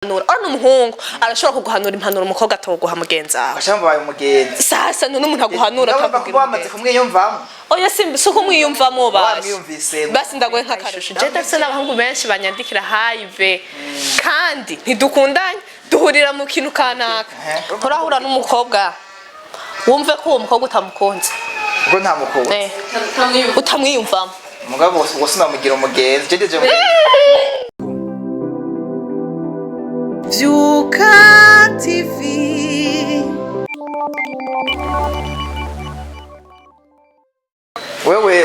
Guhanura ora n'umuhungu arashobora kuguhanura impanuro umukobwa atoguha mugenzi wawe. Baca bamubaye umugenzi. Sasa none umuntu aguhanura Urumva ko atakugira wamaze umugenzi. kumwiyumvamo. Oya, si ukumwiyumvamo basi. Wamwiyumvisemo. Basi ndagoye nk'akarusho, je ndafise n'abahungu benshi banyandikira hayive kandi ntidukundanye, duhurira mu kintu kanaka. Turahura n'umukobwa wumve ko uwo mukobwa utamukunze. Ubwo nta mukobwa. Utamwiyumvamo. Mugabo ubwo sinamugira umugenzi, je ndije umugenzi. Vyuka TV. Wewe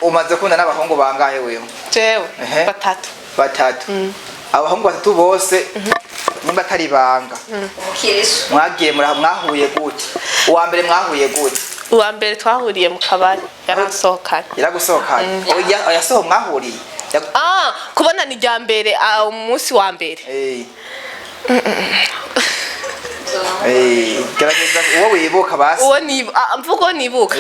umaze kunda n'abahungu bangahe wewe? Jewe? Batatu. Batatu. Abahungu batatu bose, nimba atari ibanga, mwagiye mwahuye gute? Uwa mbere mwahuye gute? Uwa mbere twahuriye mu kabari, yaransohokanye. Yaragusohokanye? Oya, oya, soho mwahuriye. Ah, kubona ni irya mbere, umunsi wa mbere. Gerageza uwo wibuka basi. Uwo ni mvuga uwo nibuka.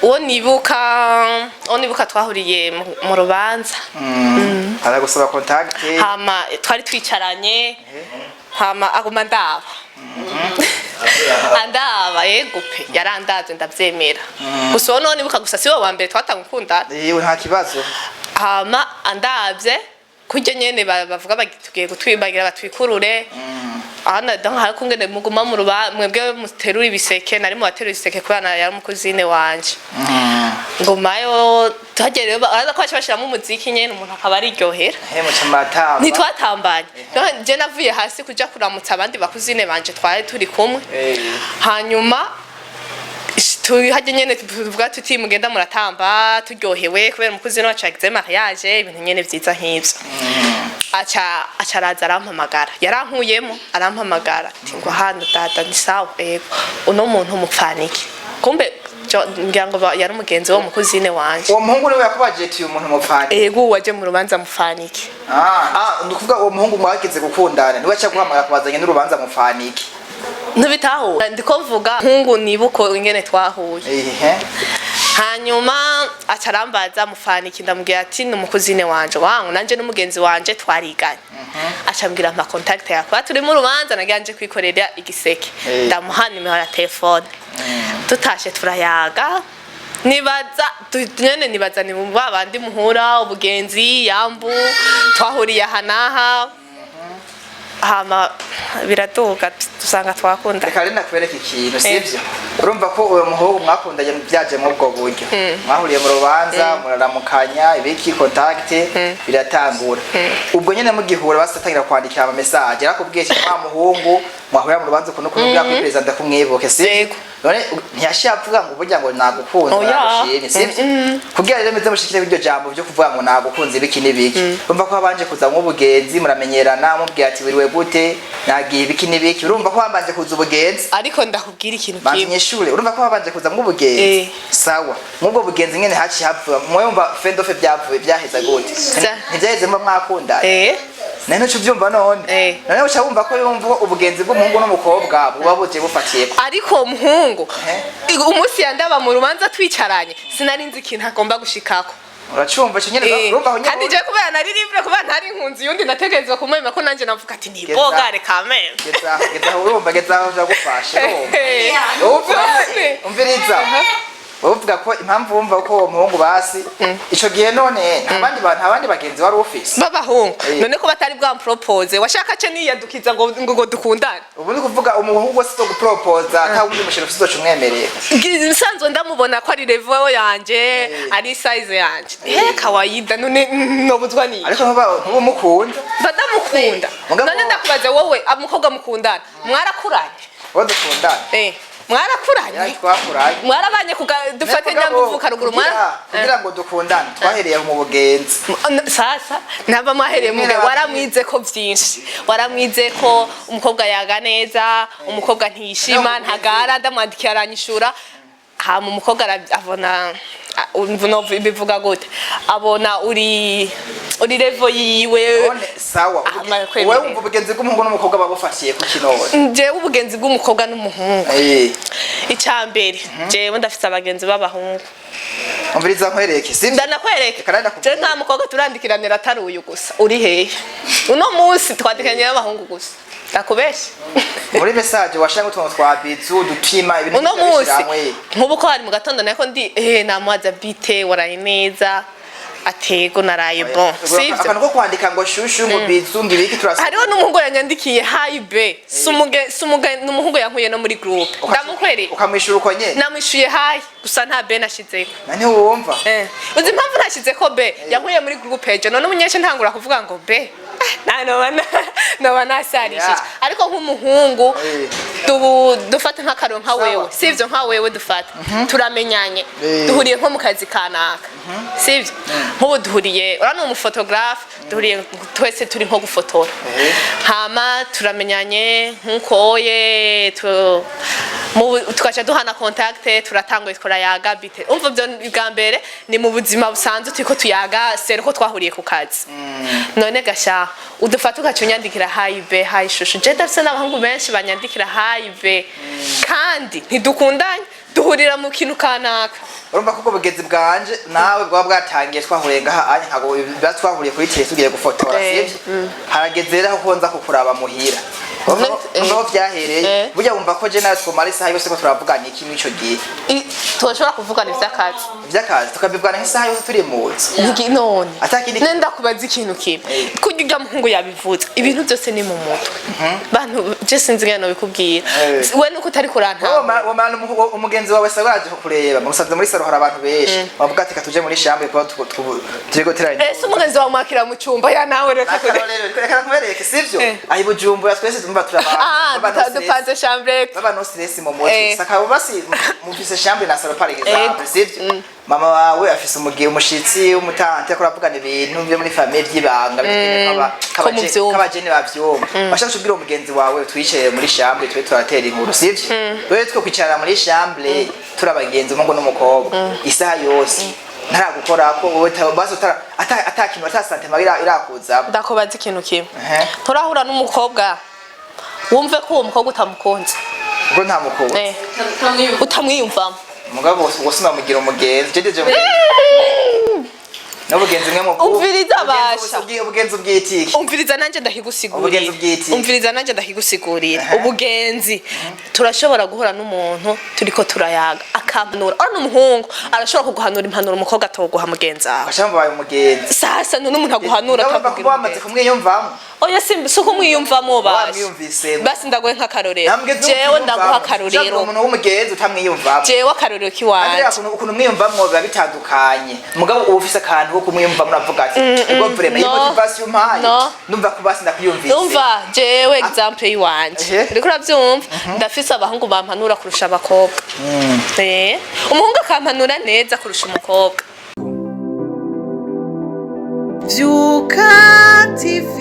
Uwo nibuka twahuriye mu rubanza. Aragusaba contact. Hama twari twicaranye, hama aguma ndaba, andaba. Yego pe, yarandavye, ndavyemera. Gusa uwo niwo nibuka gusa, si wo wa mbere twatanga gukundana. Nta kibazo. Hama andavye kurya nyene bavuga bati tugiye gutwibagira batwikurure ahana donc hari kungene muguma mu ruba mwebwe muterura ibiseke, nari mu baterura ibiseke kubera yari umukuzine wanje. Ngumayo tuhagera rero, araza ko baca bashiramo umuziki nyene, umuntu akaba ariryohera. He, muca muratamba. Ntitwatambanye. Donc, je navuye hasi kuja kuramutsa abandi bakuzine banje twari turi kumwe. Hanyuma tuhajye nyene tuvuga tuti mugenda muratamba turyohewe kubera umukozi wacu yagize mariage, ibintu nyene vyiza nk'ivyo. Aca araza arampamagara, yarankuyemo arampamagara ati ngo hano dada ni sawa. Yego, uno muntu mupfaniki? Kumbe ngira ngo yari umugenzi wo mukuzine wanje. Uwo muhungu niwe yakubajije ati uyu muntu mupfana? Ego, waje mu rubanza mupfaniki? Ah, ni ukuvuga uwo muhungu mwagize gukundana niwe aca guhamagara kubazanye n'urubanza mupfaniki? Ntibitahura, ndiko mvuga nkungu nibuko ingene twahuye. Hanyuma aca arambaza mufaniki, ndamubwira ati ni umukuzine wanje wangu nanje n'umugenzi wanje twariganye. Aca ambwira mpa contact yawe kuba turi mu rubanza, nagira nje kwikorera igiseke. Ndamuha nimero ya telefone, tutashe turayaga. Nibaza nyene nibaza ni ba bandi muhura ubugenzi yambu twahuriye aha n'aha, hama biraduga dusanga twakunda. Reka rero nakwereka ikintu, sivyo? Urumva ko uwo muhungu mwakundanye byaje muri ubwo buryo, mwahuriye mu rubanza, muraramukanya, ibiki, contact biratangura. Ubwo nyene mugihura basatangira kwandikira ama message, yarakubwiye ati wa muhungu mwahurira mu rubanza ukuntu ukuntu bwa kwiperezida kumwibuke, sivyo? Yego. None ntiyashiye avuga ngo burya ngo nagukunze? Oya. Nagushimye, sivyo? Kugira rero muze mushikire iryo jambo byo kuvuga ngo nagukunze ibiki n'ibiki, urumva ko habanje kuza nk'ubugenzi, muramenyerana, mubwira ati wiriwe gute, nagiye ibiki n'ibiki. Urumva ko habanje kuza ubugenzi. Ariko ndakubwira ikintu Banza kimwe. Nyishure, urumva ko habanje kuza nk'ubugenzi. Sawa, mw'ubwo bugenzi nyene haciye hapfuba mwumva fendofe byavuye byaheza gute? Ntibyaheze muba mwakundanye? None uca uvyumva none? None uca wumva ko yumva ubugenzi bw'umuhungu n'umukobwa buba buje bufatiyeko. Ariko uwo muhungu, umunsi yandaba mu rubanza twicaranye, sinari nzi ikintu agomba gushikako. Uracumva ico nyene? Urumva aho nyene? Kandi je kubera nari libre, kubera ntari nkunzi yundi, nategerezwa kumwemera ko nanje navuga ati ni bogare kameme. Geza aho, geza aho, urumva, geza aho vyagufashe, urumva. None. Umviriza, wowe uvuga ko impamvu wumva ko uwo muhungu basi ico gihe, none nta bandi bantu, nta bandi bagenzi wari ufise? B'abahungu? None ko batari bwampropose, washaka ce niyadukiza ngo dukundane? Ubu ni kuvuga umuhungu wese zo gupropoza ata wundi mushira ufise uzoca umwemerera? Nsanzwe ndamubona ko ari level yanje, ari size yanje, he kawaida. None nobuzwa ni Ariko ntuba umukunda. Badamukunda. None ndakubaza wowe, umukobwa mukundana mwarakuranye? Uwo dukundana? Eh, mwarakuranye? Yari twakuranye. Mwarabanye kuga dufate Mugabo, nyamvuka ruguru mwara kugira ngo dukundane twahereye mu bugenzi. Sasa naba mwahereye mu waramwize ko byinshi, waramwize ko umukobwa yaga neza, umukobwa ntiyishima ntagara, ndamwandikiye aranyishura. Hama umukobwa abona bivuga gute, abona uri level yiwe. None sawa. Amara kwemerera. Wowe wumva ubugenzi bw'umuhungu n'umukobwa babufatiye ku kinone? Jewe ubugenzi bw'umukobwa n'umuhungu, icya mbere jewe ndafite abagenzi b'abahungu. Umviriza nkwereke, sivyo? Ndanakwereka. Reka ndakubwira. Je nta mukobwa turandikiranira atari uyu gusa. Uri hehe? Uno munsi twandikiranye n'abahungu gusa, ndakubeshe? Muri message washanga utuntu twa bisous, udutima, ibintu Uno nk'ivyo munsi bishiramwe. Nk'ubu ko hari mu gatondo, nako ndi namubaza: "Bite, waraye neza?" Atego naraye bon, sivyo? Akantu ko kwandika ngo chouchou, ngo bisous, ngo ibiki, turasa. Hariho n'umuhungu yanyandikiye "Hi bae". Sumuge n'umuhungu yankuye no muri groupe, ndamukwereka. Ukamwishura uko nyene? Namwishuye "Hi" gusa, nta bae nashizeko. Na ntiwumva. Uzi impamvu ntashizeko bae? Yankuye muri groupe ejo, none umunyeshe ntangura kuvuga ngo bae, noba nasarishije. Ariko nk'umuhungu, dufate nk'akaro nka Sawa. wewe, sivyo? Nka wewe, dufate turamenyanye, duhuriye nko mu kazi kanaka, sivyo? Nk'ubu duhuriye, uriya ni umuphotographe, duhuriye twese turi nko gufotora. Hama turamenyanye nk'ukoye tugaca duhana contact, turatanguye turayaga: "Bite?" Umva, ibyo bwa mbere ni mu buzima busanzwe, turiko tuyaga sero ko twahuriye ku kazi. None gasha udufata ugaca unyandikira "Hi bae, hi chouchou". Je ndafise n'abahungu benshi banyandikira "Hi bae" kandi ntidukundanye, duhurira mu kintu kanaka. Urumva ko ubwo bugenzi bwanje nawe bwaba bwatangiye twahuriye ngaha anya, ntabwo biba twahuriye kuri tele tugiye gufotora. Sivyo? Harageze rero aho nza kukuraba muhira. Urumva aho vyahereye? Burya wumva ko je nawe twomara isaha yose ko turavugana iki mw'ico gihe? Turashobora kuvugana ivy'akazi. Ivy'akazi tukabivugana nk'isaha yose turi muzi. None Atakindi. nenda kubaza ikintu kimwe. Kurya urya muhungu yabivuze, ibintu byose ni mu mutwe bantu. Je sinzi ingene nobikubwira. We nuko utari kurantanga. Womara umugenzi wawe sawa yaje kukureba, musanze muri salon hari abantu benshi, bavuga ati: "Katuje muri chambre kuba turi guteranya." Ese umugenzi wawe mwakira mu cyumba ya nawe reka kure. Akarorero, reka nkwereke, sivyo? Eh. Aho i Bujumbura twese tumva turi Ah, abantu baba no stress. Dupanze chambre. Baba no stress mu mutwe. Sakaba basi mufise chambre na salon, par exemple, sivyo? Mama wawe afise umugihe umushitsi w'umutante, akora avugana ibintu byo muri famille by'ibanga bikeneye Ko muvyumva. k'abajene bavyumva, bashaka kubwira umugenzi wawe: "Twicaye muri chambre tube turatera inkuru," sivyo? Wewe two kwicarana muri chambre turi abagenzi, umuhungu n'umukobwa, isaha yose ntaragukora ko wowe basi ata kintu, ata sentiment irakuzamo. Ndakubaza ikintu kimwe. Ehe. Turahura n'umukobwa, wumve ko uwo mukobwa utamukunze. Ubwo nta mukunzi. Utamwiyumvamo. Mugabo ubwo sinamugira umugenzi, je ndije n'ubugenzi mwe mu Umviriza basha. Ubugenzi ubwitiki. Umviriza nanjye ndahigusigurira. Ubugenzi bw'iki? Umviriza nanjye ndahigusigurira. Ubugenzi, turashobora guhura n'umuntu turiko turayaga akampanura. Urabona, umuhungu arashobora kuguhanura impanuro umukobwa atoguha mugenzi wawe. Bashaka mubaye umugenzi. Sasa none umuntu aguhanura Urumva ko atakugira wamaze umugenzi? kumwiyumvamo. Oya, si ukumwiyumvamo basha. Wamwiyumvisemo. Basi ndaguhe nk'akarorero. Nta mugenzi. Jewe ndaguha akarorero. Umuntu w'umugenzi utamwiyumvamo. Jewe akarorero kiwanje. Kandi ukuntu umwiyumvamwo biba bitandukanye, mugabo uba ufise akantu ko kumwiyumvamo, uravuga ati: "Ubwo vraiment iyi No. motivation umpaye, No. numva ko basi ndakwiyumvise." Umva, jewe example yiwanje. Uriko uravyumva? Ndafise abahungu bampanura kurusha abakobwa. Umuhungu akampanura neza kurusha umukobwa. Vyuka TV.